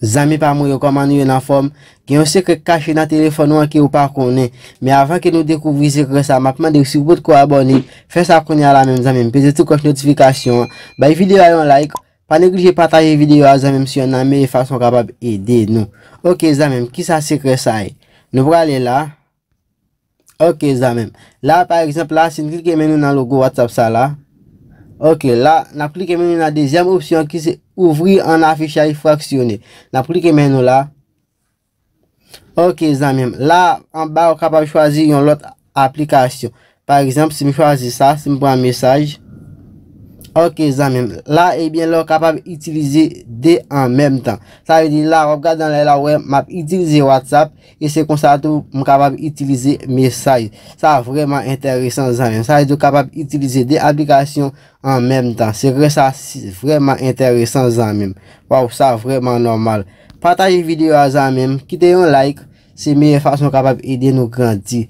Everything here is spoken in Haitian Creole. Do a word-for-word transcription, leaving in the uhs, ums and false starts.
Zanmi pa mwen yo, kòman nou ye, n anfòm? Gen yon sekrè k kache nan telefòn ou an ke ou pa konnen. Men avan ke nou dekouvri sekrè sa, m ap mande w, si w potko abòne, fè sa kounye a la menm, zanmi m. Peze ti klòch notifikasyon an. Bay videyo a yon like. Pa neglije pataje videyo a, zanmi m, se youn nan meyè fason w kapab ede nou. Oke, zanmi m, kisa sekrè sa ye? Nou prale la. Oke, zanmi m. La, pa egzanp, la, si n klike men nou nan logo WhatsApp sa la. Oke, la, n ap klike men nou nan dezyèm opsyon ki se ouvrir en affichage fractionné. N ap klike men nou la. Oke, zanmi m. La, anba, ou kapab chwazi yon lòt aplikasyon. Pa egzanp, si m chwazi sa, si m pran mesaj. Oke, zanmi m. La, ebyen, la, ou kapab itilize de an menm tan. Sa vle di, la, w ap gade anlè la, w wè, m ap itilize WhatsApp, e se konsa tou, m kapab itilize mesaj. Sa vrèman enteresan, zanmi m. Sa vle di, ou kapab itilize de aplikasyon an menm tan. Sekrè sa si vrèman enteresan, zanmi m. Waw, sa vrèman nòmal. Pataje videyo a, zanmi m. Kite yon like. Se meyè fason w kapab ede nou grandi.